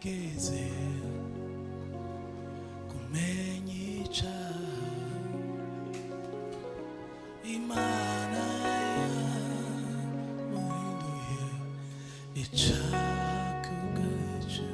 Utarigeze kumenya icyaha, Imana yamuhinduye icyaha kubwacu,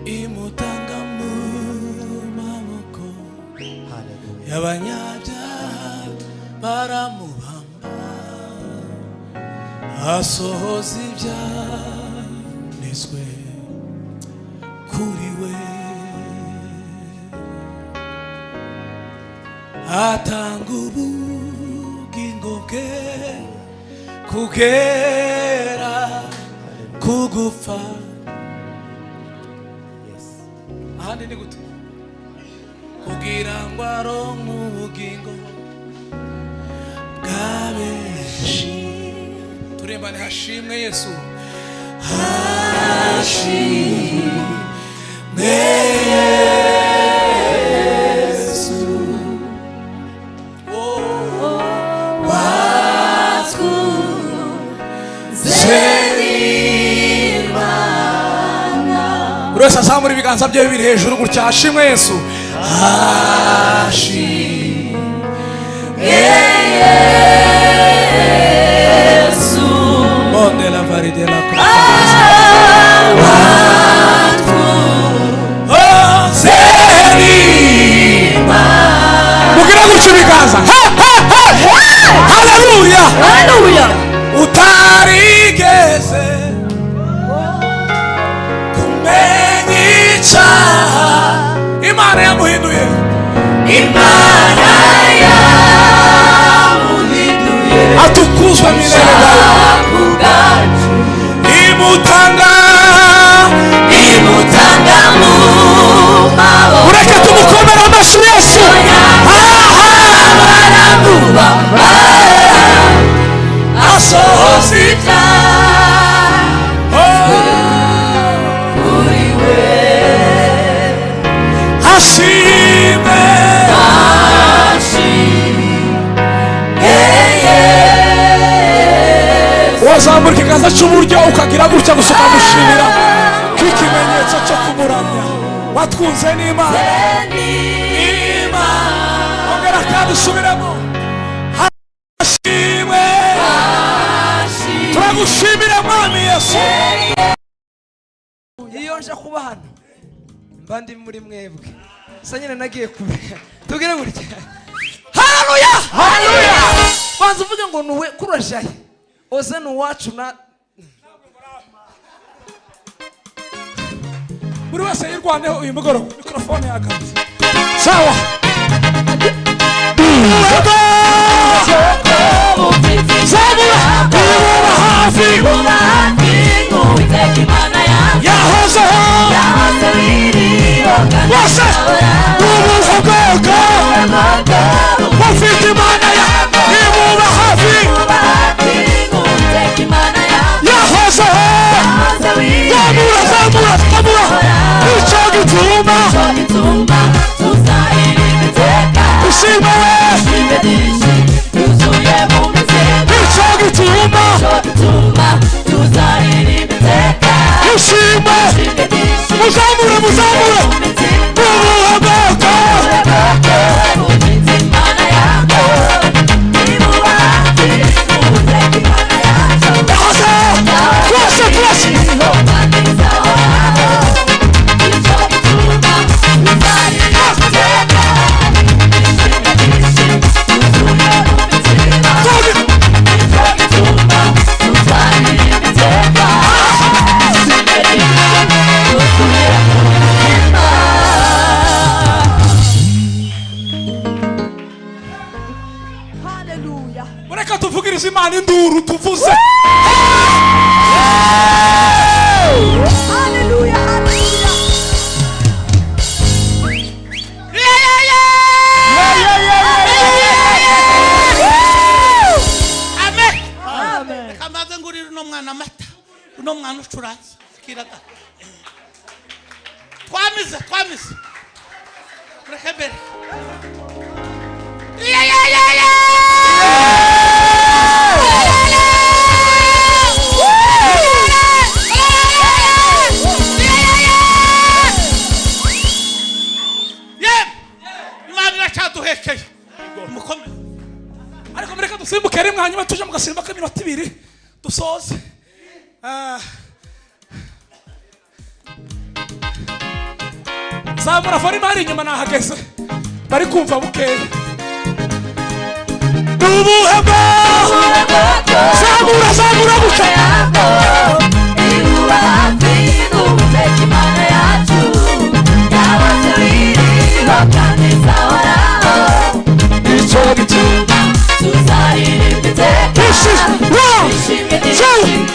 imutanga mu maboko y'abanyabyaha baramubamba, asohoza ibyanditswe kuri we, atanga ubugingo bwe kugera kugupfa. Ahandi ni gute? Kugira ngo aronke ubugingo bwa benshi. Turembane hashimwe Yesu, hashimwe Yesu, watwunze n'Imana. Buri wese azamura ibiganza bye bibiri hejuru gutya, hashimwe Yesu, hashimwe Yesu. Monde la valide la mugira gutya ibiganza. Haleluya, haleluya. Utarigeze kumenya icyaha, Imana yamuhinduye, Imana yamuhinduye, atukuzwa milele kubwacu, imutanga, imutanga mu maboko. Ureke tumukomere amashyi Yesu. Baramubamba, asohoza ibyanditswe kuri we, hashimwe, hashimwe Yesu. Wazamura ikiganza cy'uburyo ukagira gutya gusa ukamushimira nk'ikimenyetso cyo kumuramya. Watwunze n'Imana, Imana. Ongera kandi usubiremo, hashimwe, turagushimira Mwami Yesu. Iyo nje kuba hano mba ndi muri mwebwe, sa nyine nagiye kure. Tubwire gutya, haleluya, haleluya. Banza uvuge ngo nuwe kurajaye oze ni uwacu na buri wese yirwaneho uyu mugoroba. Mikrofone yagarutse sawa. Yahozeho bose ubuze bwoko bufite Imana imuba hafi, yahozeho. Zamura, zamura, zamura. Icyo gituma ushima we, icyo gituma ushima. Muzamure, muzamure ubuhe bwoko. Yahozeho twese, twese. Mureka tuvugirize Imana induru tuvuze. Haleluya, haleluya. Amen. Reka mbanze ngurire uno mwana amata, uno mwana ucuranze kiraga. Twamize, twamize. Mureke mbere. Yeah. Zamura farima hari inyuma nahageze bari kumva bukeye ubuheba zamura zamura guca This is 1, 2,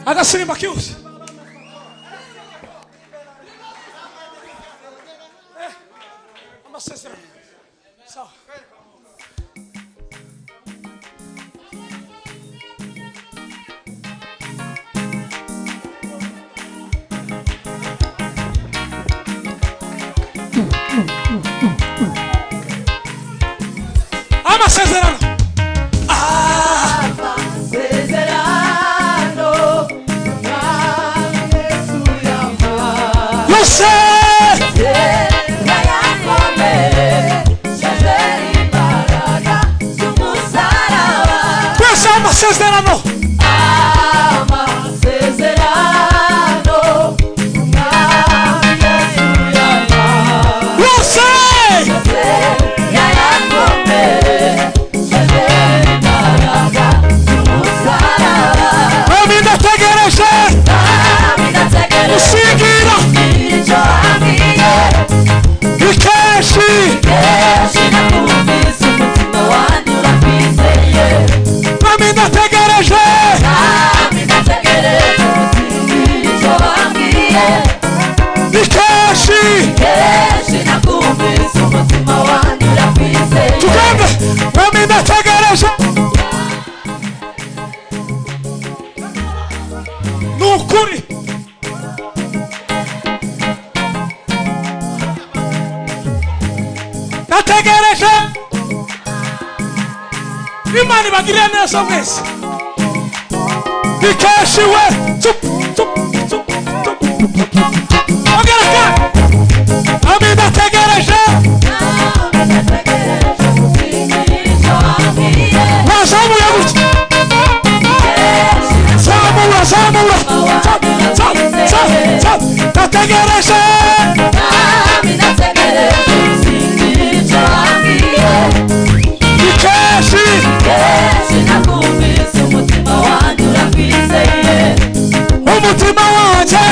Agasimba kiusi. Amasezerano. Sawa. Amasezerano. Amasezerano. Amasezerano. Yose. Mami ndategereje. Usigira. Ikeshi. Mami ndategereje. Ikeshi. Tugende. Mami ndategereje. Nukuri. Ndategereje. Imana ibagirire neza mwese. Ikeshi we. Tup tup tup tup. Ongera kandi. Mami ndategereje. Wazamuye gutya. Zamura zamura. Tap tap tap tap. Ndategereje. Ikeshi. Umutima wanjye.